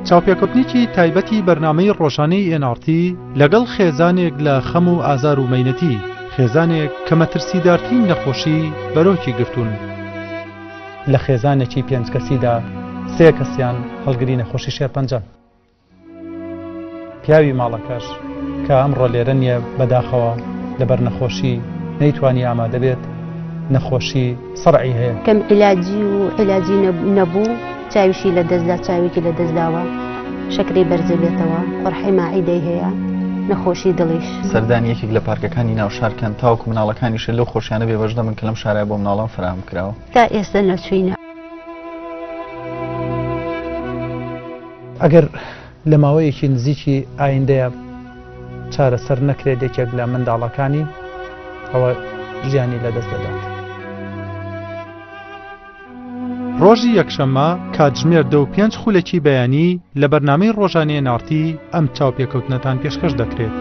چاوپێکەوتنێکی تایبەتی بەرنامەی ڕۆژانەی ئێن ئاڕ تی لەگەڵ خێزانێک لە خەم و ئازار و مەینەتی، خێزانێک کە مەترسیدارترین نەخۆشی بەرۆکی گرتوون. لە خێزانێکی پێنج کەسیدا سێ کەسیان هەڵگری نەخۆشی شێرپەنجەن. پیاوی ماڵەکەش کە ئەمڕۆ لێرە نییە بەداخەوە لەبەر نەخۆشی نەیتوانی ئامادە بێت، نەخۆشی سەرعی هەیە. کەم عیلاجی و عیلاجی نەبوو چاویشی لەدەستدا چاوێکی لەدەستداوە شەکرەی بەرزەبێتەوە قورحەی ماعیدەی هەیە نەخۆشی دڵیش. سەردانی یەکێک لە پارکەکانی ناو شار کەن تاوەکو مناڵەکانیشت لەو خۆشیانە بێبەش نەبن کە لەم شارە بۆ مناڵان فەراهەم کراوە. تا ئێستا نەچووینە. ئەگەر لە ماوەیەکی نزیکی ئایندەیە چارەسەر نەکرێت یەکێک لە منداڵەکانی ئەوە ژیانی لەدەست دەدات. ڕۆژی یەکشەممە کاتژمێر دە و پێنج خولەکی بەیانی لە بەرنامەی ڕۆژانەی ئێن ئاڕ تی ئەم چاوپێکەوتنەتان پێشکەش دەکرێت.